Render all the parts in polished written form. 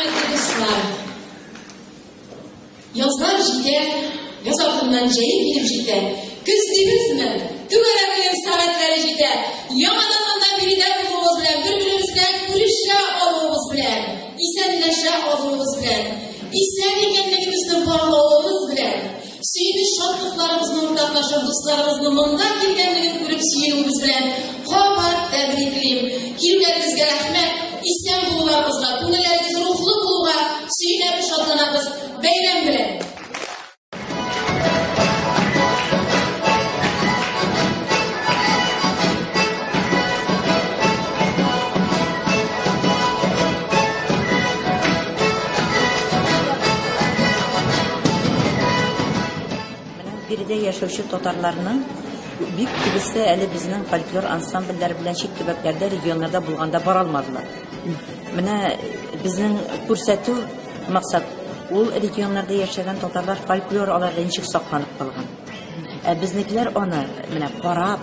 Хөрмәтле дуслар, язлар җитә, яз артыннан җәй килеп җитә. Көз дибезме? Түгәрәк уен сәгатьләре җитә. Яңадан монда биредә булуыбыз белән, бер-беребез белән күрешә алуыбыз белән, исәнләшә алуыбыз белән, исән икәнлегебезне барлавыбыз белән, сөенеч-шатлыкларыбызны уртаклашып, дусларыбызның монда килгәнлеген күреп сөенүебез белән кабат тәбриклим. Килүләрегезгә рәхмәт, исән булуларыгызга, күңелләрегез рухлы булуга сөенәбез, шатланабыз. Бәйрәм белән! Менә биредә яшәүче татарларның бик күбесе әле безнең фольклор ансамбльләр белән чит төбәкләрдә, регионнарда булганда бара алмадылар. Менә безнең күрсәтү максат ул регионнарда яшәгән татарлар фольклор аларда ничек сакланып калган. Ә безнекеләр аны менә карап,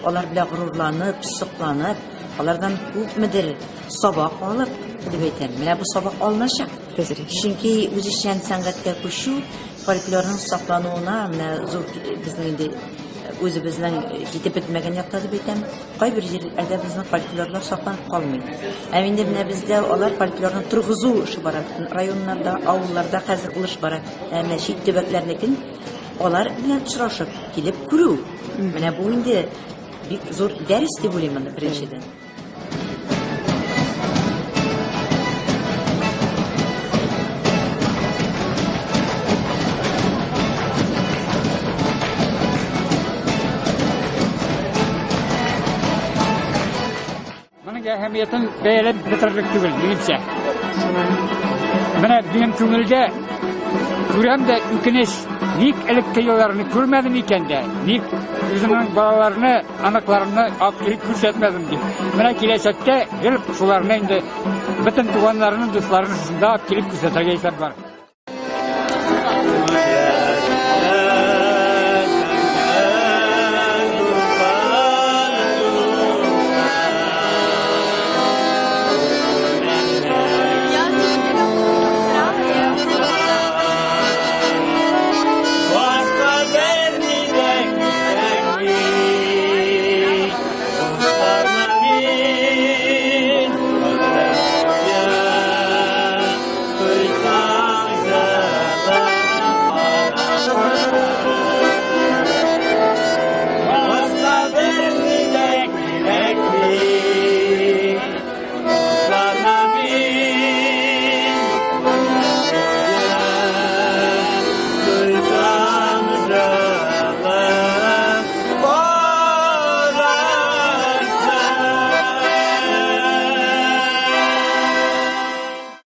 алар белән горурланып, сокланып, алардан күпмедер сабак алып, дип әйтәм. Менә бу сабак алыначак. Чөнки үзешчән сәнгатькә күчү фольклорның саклануына менә зур безнең инде үзебезнең җитеп бетмәгән якта дип әйтәм. Кайбер җирләрдә безнең фольклорлар сакланып калмый. Ә инде менә бездә алар фольклорны торгызу эше бара. Районнарда, авылларда хәзер ул эш бара. Ә менә чит төбәкләрнекен алар белән очрашып, килеп күрү. Менә бу инде бик зур дәрес дип уйлыйм моны беренчедән. Моның әһәмиятен бәяләп бетерерлек түгел, минемчә. Менә минем күңелдә күрәм дә үкенеч, ник элекке елларны күрмәдем икән дә, ник үземнең балаларны, аныкларымны алып килеп күрсәтмәдем дип. Менә киләчәктә гел шуларны инде бөтен туганнарны, дусларны шунда алып килеп күрсәтергә исәп бар.